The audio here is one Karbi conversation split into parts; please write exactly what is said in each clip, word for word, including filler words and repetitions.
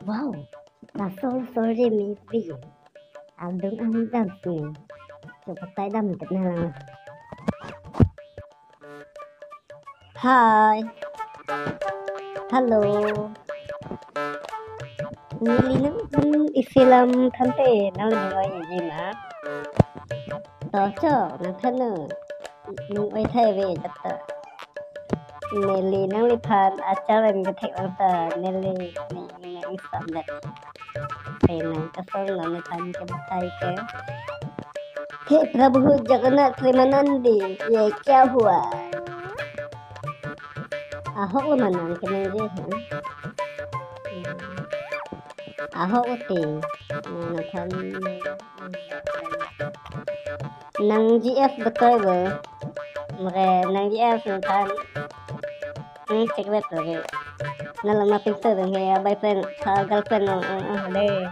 Wow, laso sorry maybe. Adung an dam sini. Coba tai dam tep na lang. Hi. Hello. Neli nang phan isi lam thante nang le nang oi ji na. To cho nang than nu. Nung oi thai ve jat ta. Neli nangliphan achar an kethek lang ta neli ni ni ni sam let. Pe nang kasong nang nephan ke batai ke. हे प्रभु जगन्नाथ प्रेमानंदी, ये क्या हुआ? Ahok lo manang kenang je ha. Ahok uti. Nang nephan nang G F betul bo. Maka nang G F nephan. Nang cek betul ke. Nang lama pintu dong he, boyfriend, ha girlfriend, oh, oh, oh, deh.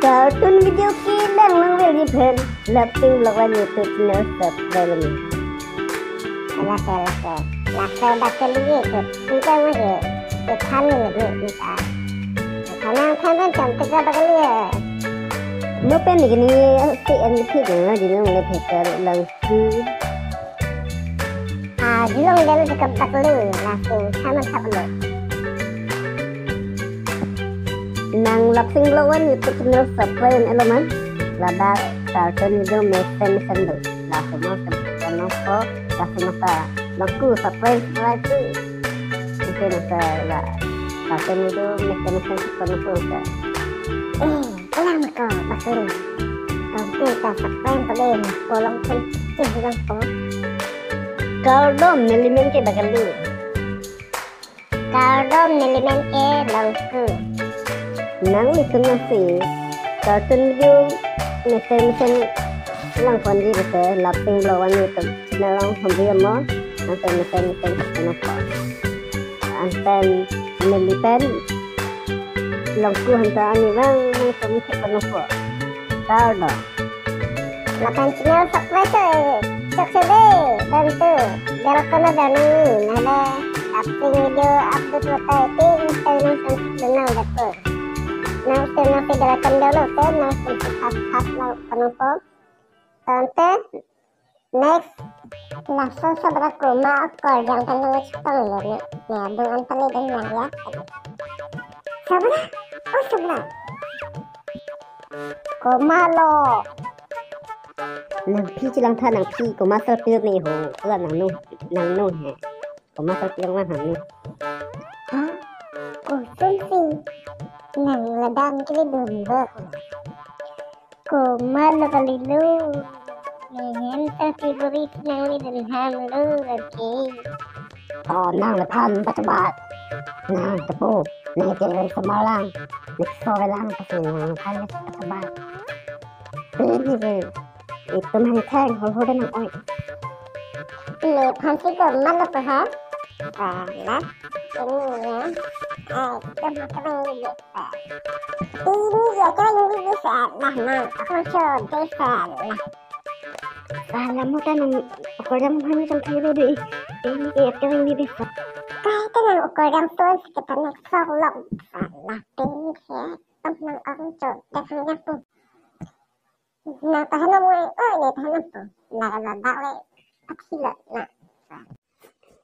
Cartoon video kelang nang vel ji phen, Laughing Vlog an YouTube channel subscribe ni. Lake, lake. Lake bakal ye ke. Kita mo ye. Ke khan ni ni ni ta. Kana khan kan cham teka bakal ye. Mo pen ni ni si an ni thik na di nang le phe kar lang si. Ah, julong dam si kap bakal langsung sama kap lo. Nang Laughing Vlog an YouTube channel subscribe lo man. Ladak cartoon video mesen mesen do. Langsung mau ke kono ko, langsung masa laku subscribe lagi. Mungkin masa la cartoon video mesen mesen kono ko ke. Eh, kelang ko bakal. Tongte ta subscribe pade kolong pun sih bilang ko. Kardom neli men ke bakal lu. Kardom neli men ke Longku. Nanglitum nasi cartoon video mesen mesen lang pon ji bese Laughing Vlog an YouTube channel along hom bi mo. Anpen mesen mesen kono ko. Anpen neli pen Longku hanta ani bang nang sum thek kono ko. Kardom. Lapen channel subscribe to, chok se de, dan tu, bell kono dan ni, nale, upload video update hote, tin, tin, nang sum thek nang datu. Nang sum nang si bell kono dan lo, tin, nang sum thek khas khas lang kono po. Tante, next, laso sabra komat akardom pen nang chetong lo ni, ni adung an pale dan yang ya. Sabra, oh sabra. Komat lo. Nangphi chelang tha nangphi komat sar pil ni ho. Pula nangnu, nangnu he. Komat sar pil lang ha ni. Ha? Kosonsi. Nang ladak kele dun ba. Komat lo kali lo. Nang hem ta favorite nangli dun ham lo lagi. Oh, nangliphan pachabat. Nang tepu, nang kiri semarlang. Nang so velang pasi nangliphan pachabat. Ini ke, itum hang thang, hol hol nang oi. Nephan si komat lo ko ha? Ala, ini ya. Ai, teman-teman ini. Ini ya kan ini bisa. Nah, nah, aku coba salah. Salah mo ta nang akardom hang jam thai ro de. Ini ke akar ini bisa. Kai ta nang akardom ton si kita next vlog. Salah ting he. Tam nang ang cho ta hang ya pu. Nang tahan mo ai. Oh, ini tahan pu. Nang ada dak le. Akhila na.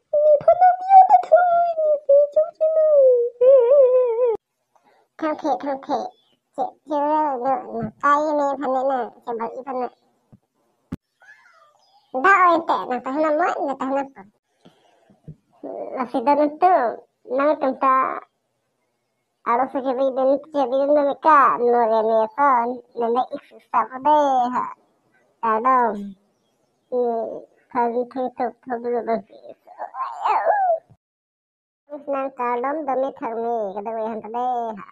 Ni phana biya ta thui ni si chok si na. Thang the, thang the. Che, che, no, no, kai me phane na, che bal i phane. Da oi te, na tahna mo, na tahna po. Lasi dan tu, nangtum ta, aro sa che bidin, che bidin na meka, no re me phone, na me ik sa po de ha. Adam. Ni, kan thang thok thok lo ba. Nang kardom dome thang me, kada we han ta de ha.